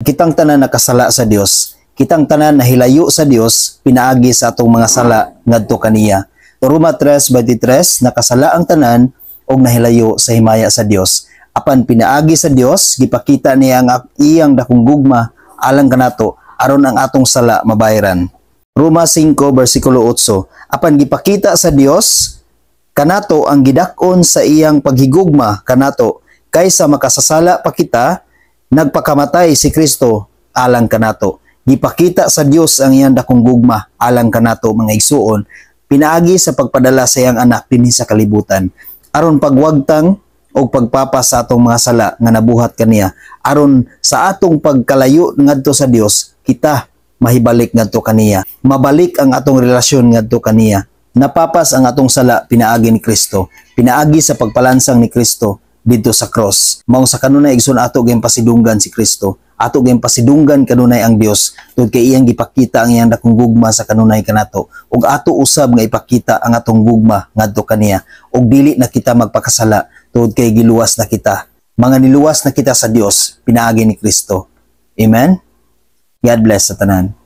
Kitang tanan nakasala sa Dios. Kitang tanan nahilayo sa Dios pinaagi sa atong mga sala ngadto kaniya. Roma 3:23, nakasala ang tanan og nahilayo sa himaya sa Dios. Apan pinaagi sa Dios, gipakita niya ang iyang dakong gugma alang kanato aron ang atong sala mabayran. Roma 5 bersikulo 8. Apan gipakita sa Dios kanato ang gidak-on sa iyang paghigugma kanato kaysa makasasala pa kita, nagpakamatay si Kristo alang kanato. Gipakita sa Dios ang iyang dakong gugma alang kanato, mga igsuon, pinaagi sa pagpadala sa iyang anak dinhi sa kalibutan aron pagwagtang o pagpapas sa atong mga sala nga nabuhat kaniya, aron sa atong pagkalayo ngadto sa Dios, kita mahibalik ngadto kaniya, mabalik ang atong relasyon ngadto kaniya. Napapas ang atong sala pinaagi ni Kristo, pinaagi sa pagpalansang ni Kristo didto sa cross. Mao sa kanunay, igsoon, ato gayong pasidunggan si Kristo, ato gayong pasidunggan kanunay ang Dios tungod kay iyang gipakita ang iyang dakong gugma sa kanunay kanato, ug ato usab nga ipakita ang atong gugma ngadto kaniya ug dili na kita magpakasala tungod kay giluwas na kita, mga niluwas na kita sa Dios pinaagi ni Kristo. Amen. God bless sa tanan.